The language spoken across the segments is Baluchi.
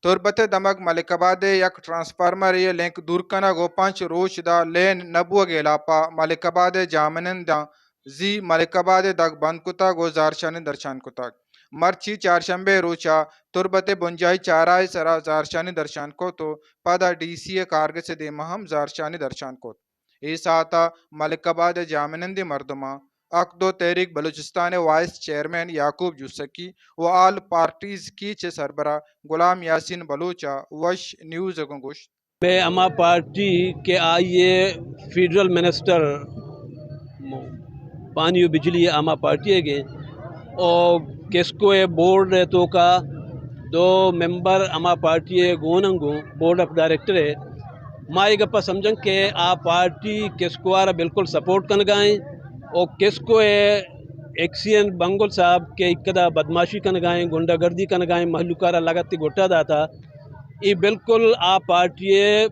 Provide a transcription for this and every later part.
تربت ءِ دمگ ملک آباد ءِ یک ٹرانسفارمرے ءِ لنک دور کنگ ءُ پنچ روچ داں لین نہ بوگ ءِ ہلاپ ءَ ملک آباد ءِ جاہمننداں زی ملک آباد ءِ دگ بند کتگ ءُ زہرشانی درشان کتگ۔ مرچی چارشنبے ءِ روچ ءَ تربت ءِ بنجاہی چاراہ ءِ سرا زہرشانی درشان کت ءُ پدا ڈی سی ءِ کارگس ءِ دیما ہم زہرشانی درشان کت۔ اے ساعت ءَ ملک آباد ءِ جاہمنندیں مردماں حق دو تحریک بلوچستان ءِ وائس چیئرمین یعقوب جوسکی ءُ آل پارٹیز کیچ ءِ سربراہ غلام یاسین بلوچ ءَ وش نیوز ءَ گوں گوشت۔ مئے ہما پارٹی کہ آئی ءِ فیڈرل منسٹر پانی ءُ بجلی ءِ ہما پارٹی ءِ گیں ءُ کسکو ءِ بورڈ ءِ توکا دو ممبر ہما پارٹی ءِ گون انت، گوں بورڈ آف ڈائریکٹر ءِ۔ ما اے گپ ءَ سمجھاں کہ آ پارٹی کسکو ءَ را بالکل سپورٹ کنگا ایں ءُ کسکو ءِ ایکسیئن بنگل صاحب کہ اکدا بدماشی کنگا ایں، گنڈہ گردی کنگا ایں، مہلوک ءَ را لگت گٹا داتا، اے بالکل آ پارٹی ءِ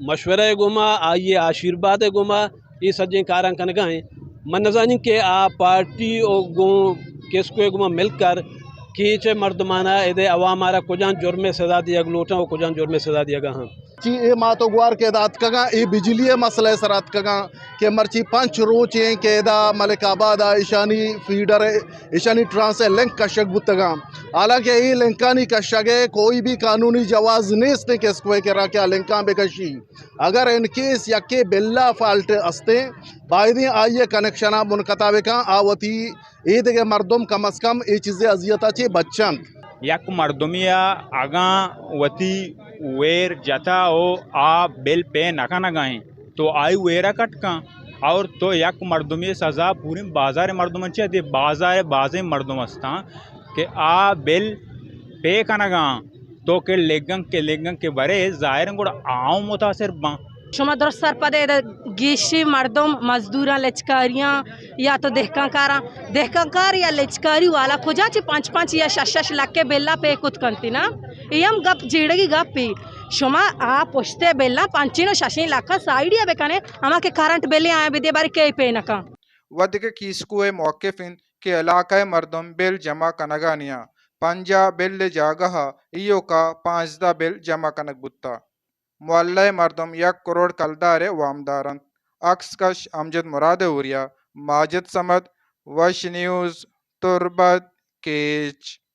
مشورہ ءِ گوما، آئی ءِ آشیرباد ءِ گوما اے سجیں کاراں کنگا ایں۔ من نزانیں کہ آ پارٹی ءُ گوں کسکو ءِ گوما مل کر کیچ ءِ مردمانا، اد ءِ عوام ءَ را کجام جرم ءِ سزا دیگ لوٹاں ءُ کجام جرم ءِ سزا دیگا ہاں۔ چی اے مات ءُ گوار کہ ادا اتکگاں، اے بجلی ءِ مسئلہ ءِ سرا اتکگاں کہ مرچی پنچ روچ ایں کہ ادا ملک آباد ءَ ایشانی فیڈر ءِ، ایشانی ٹرانس ءِ لنک کشگ بوتگاں۔ حالانکہ اے لنکانی کشگ ءِ کوئی بھی قانونی جواز نیست کہ کسکو ءِ کرا کہ آ لنکاں بکشی۔ اگر ان کیس یکے بلا فالٹ استیں، بایدیں آئی ءِ کنکشناں منقطع بکاں، آ وتی اے دگہ مردم کم از کم اے چیزے اذیت ءَ چہ بچنت۔ یک مردمے ءَ اگاں وتی ویر جتا ءُ آ بل پے نہ کنگا ایں تو آئی ویر ءَ کٹ کن، اور تو یک مردمے سزا پوریں بازار ءِ مردماں چہ دے، بازار ءِ بازیں مردم استاں کہ آ بل پے کنگا اں، تو کہ لگن کہ لگن کہ برے ظاہر ایں گڑا آؤں متاثر باں۔ شما درست سرپد ئے، ادا گیشی مردم مزدوراں، لچکاریاں یا تو دہکان کاراں، دہکان کار یا لچکاری والا کجا چہ پنچ پنچ یا شش شش لکھ ءِ بلا پے کت کنتی نا؟ اے ہم گپ جیڑگی گپی۔ شما آ پشت ءِ بلاں پنچین ءُ ششین لکھ ءَ سائیڈی ءَ بکنے، ہما کہ کرنٹ بلے آیاں بدے، بارے کئے پے نہ کن۔ وھدے کہ کیسکو ءِ موقف انت کہ علاقہ ءِ مردم بل جمع کنگا نیاں، پنجاہ بل ءِ جاگہ ءَ ایوکا پانزدہ بل جمع کنگ بوتہ۔ محلہ ءِ مردم یک کروڑ کلدار ءِ وامدار انت۔ عکس کش امجد مراد ءِ اوریا، ماجد صمد، وش نیوز، تربت، کیچ۔